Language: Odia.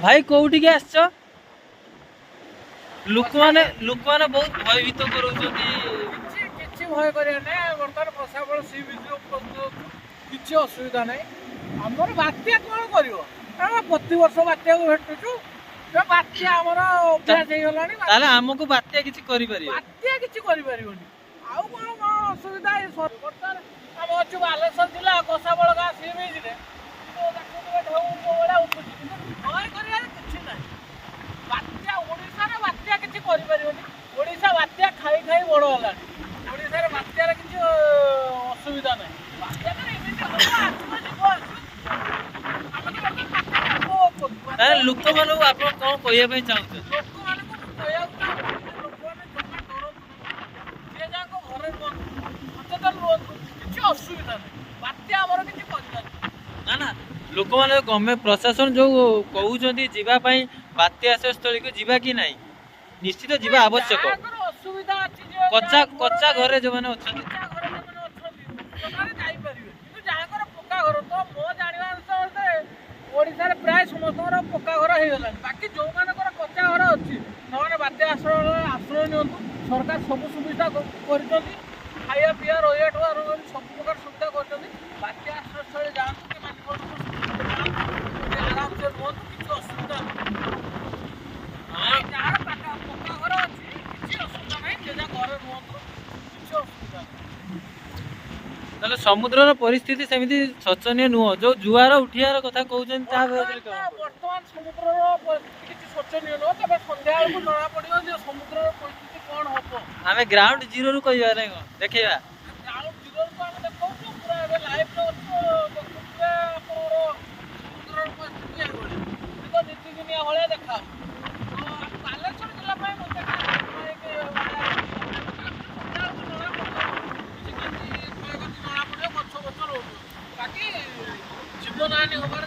ଭାଇ କୋଉଠିକି ଆସିଛ? ଲୋକମାନେ ବହୁତ ଭୟଭୀତ କରାଉଛନ୍ତି। କିଛି ଭୟ କରିବାର ନାହିଁ। ବର୍ତ୍ତମାନ କଂସାବଳ ସି ବିଚ୍ ପ୍ରସ୍ତୁତ ଅଛୁ, କିଛି ଅସୁବିଧା ନାହିଁ। ଆମର ବାତ୍ୟା କ'ଣ କରିବ? ଆମେ ପ୍ରତିବର୍ଷ ବାତ୍ୟାକୁ ଭେଟୁଛୁ। ବାତ୍ୟା ଆମର ଅଭ୍ୟାସ ହେଇଗଲାଣି। ତାହେଲେ ଆମକୁ ବାତ୍ୟା କିଛି କରିପାରିବ? ବାତ୍ୟା କିଛି କରିପାରିବନି। ଆଉ କ'ଣ କ'ଣ ଅସୁବିଧା? ବର୍ତ୍ତମାନ ଆମେ ଅଛୁ ବାଲେଶ୍ୱର ଜିଲ୍ଲା କଂସାବଳ ଗାଁ ସି ବିଚ୍ରେ। ଦେଖୁଥିବେ ଢେଉ ଭଳିଆ ଉଠୁଛି, କିନ୍ତୁ ଭୟ କରିବାର କିଛି ନାହିଁ। ବାତ୍ୟା ଓଡ଼ିଶାରେ ବାତ୍ୟା କିଛି କରିପାରିବନି। ଓଡ଼ିଶା ବାତ୍ୟା ଖାଇ ଖାଇ ବଡ଼ ହେଲାଣି। ଓଡ଼ିଶାରେ ବାତ୍ୟାର କିଛି ଅସୁବିଧା ନାହିଁ। ବାତ୍ୟା ତ ଏମିତି ହବ, ଆସିବ ଯିବ, ଆସିବ। ଆମେ ତ ବର୍ତ୍ତମାନ ବାତ୍ୟାକୁ ଉପଭୋଗ କରୁଛୁ। ତାହେଲେ ଲୋକମାନଙ୍କୁ ଆପଣ କ'ଣ କହିବା ପାଇଁ ଚାହୁଁଛନ୍ତି? ଲୋକମାନଙ୍କୁ ମୁଁ କହିବାକୁ ଚାହୁଁଛି ଯେ ଲୋକମାନେ ଜମା ଡରନ୍ତୁ ନାହିଁ। ଯିଏ ଯାହାଙ୍କ ଘରେ ରୁହନ୍ତୁ, ସଚେତନ ରୁହନ୍ତୁ, କିଛି ଅସୁବିଧା ନାହିଁ। ବାତ୍ୟା ଆମର କିଛି କରିପାରିବନି। ନା ନା, ଲୋକମାନେ ଗଭର୍ଣ୍ଣମେଣ୍ଟ ପ୍ରଶାସନ ଯୋଉ କହୁଛନ୍ତି ଯିବା ପାଇଁ ବାତ୍ୟା ଆଶ୍ରୟସ୍ଥଳୀକୁ, ଯିବା କି ନାହିଁ? ନିଶ୍ଚିତ ଯିବା ଆବଶ୍ୟକ। ଯାହାଙ୍କର ଅସୁବିଧା ଅଛି ଯେ କଚ୍ଚା ଯାହା ଘର କଚ୍ଚା ନାହିଁ, ଘରେ ଯୋଉମାନେ ଅଛନ୍ତି, କଚ୍ଚା ଘରେ ଯୋଉମାନେ ଅଛନ୍ତି ସେମାନେ ଯାଇପାରିବେ। କିନ୍ତୁ ଯାହାଙ୍କର ପକ୍କା ଘର, ତ ମୋ ଜାଣିବା ଅନୁସାରେ ଓଡ଼ିଶାରେ ପ୍ରାୟ ସମସ୍ତଙ୍କର ପକ୍କା ଘର ହେଇଗଲାଣି। ବାକି ଯୋଉମାନଙ୍କର କଚ୍ଚା ଘର ଅଛି ସେମାନେ ବାତ୍ୟା ଆଶ୍ରୟ ନିଅନ୍ତୁ। ସରକାର ସବୁ ସୁବିଧା କରିଛନ୍ତି। ଖାଇବା ପିଇବା ରହିବାଠୁ ଆରମ୍ଭ କରି ସବୁ ପ୍ରକାର ସୁବିଧା କରିଛନ୍ତି। ବାତ୍ୟା ଆଶ୍ରୟସ୍ଥଳୀ ଯାଆନ୍ତୁ କି ମାଲିକମାନଙ୍କୁ ଯାଆନ୍ତୁ, ଆରାମସେ ରୁହନ୍ତୁ, କିଛି ଅସୁବିଧା ନାହିଁ। ଯାହାର ପକ୍କା ଘର ଅଛି କିଛି ଅସୁବିଧା ନାହିଁ। ଯେ ଯାହା ଘରେ ରୁହନ୍ତୁ, କିଛି ଅସୁବିଧା ନାହିଁ। ତାହେଲେ ସମୁଦ୍ରର ପରିସ୍ଥିତି ସେମିତି ଶୋଚନୀୟ ନୁହଁ, ଯୋଉ ଜୁଆର ଉଠିବାର କଥା କହୁଛନ୍ତି, ତା ବାବଦରେ କ'ଣ? ବର୍ତ୍ତମାନ ସମୁଦ୍ରର ପରିସ୍ଥିତି କିଛି ଶୋଚନୀୟ ନୁହଁ। ତେବେ ସନ୍ଧ୍ୟା ବେଳକୁ ଜଣା ପଡ଼ିବ ଯେ ସମୁଦ୍ରର ପରିସ୍ଥିତି କ'ଣ ହବ। ଆମେ ଗ୍ରାଉଣ୍ଡ ଜିରୋରୁ କହିବା ନାଇଁ କ'ଣ ଦେଖେଇବା? ଗ୍ରାଉଣ୍ଡ ଜିରୋରୁ ତ ଆମେ ଦେଖାଉଛୁ, ପୁରା ଏବେ ଲାଇଭରେ ଅଛୁ। ଦେଖୁଥିବେ ଆପଣଙ୍କର ସମୁଦ୍ରର ପରିସ୍ଥିତି ଏଇଭଳି ତ ନିତିଦିନିଆ ଭଳିଆ ଦେଖାଉଛି। ତ ବାଲେଶ୍ୱର ଜିଲ୍ଲା ପାଇଁ ମୋତେ ସନ୍ଧ୍ୟାବେଳକୁ ଜଣା ପଡ଼ିବ କିଛି କେମିତି କ୍ଷୟକ୍ଷତି ଜଣା ପଡ଼ିବ, ଗଛ ବଛ ରହୁଥିବ। ବାକି ଜୀବନହାନି ହବାର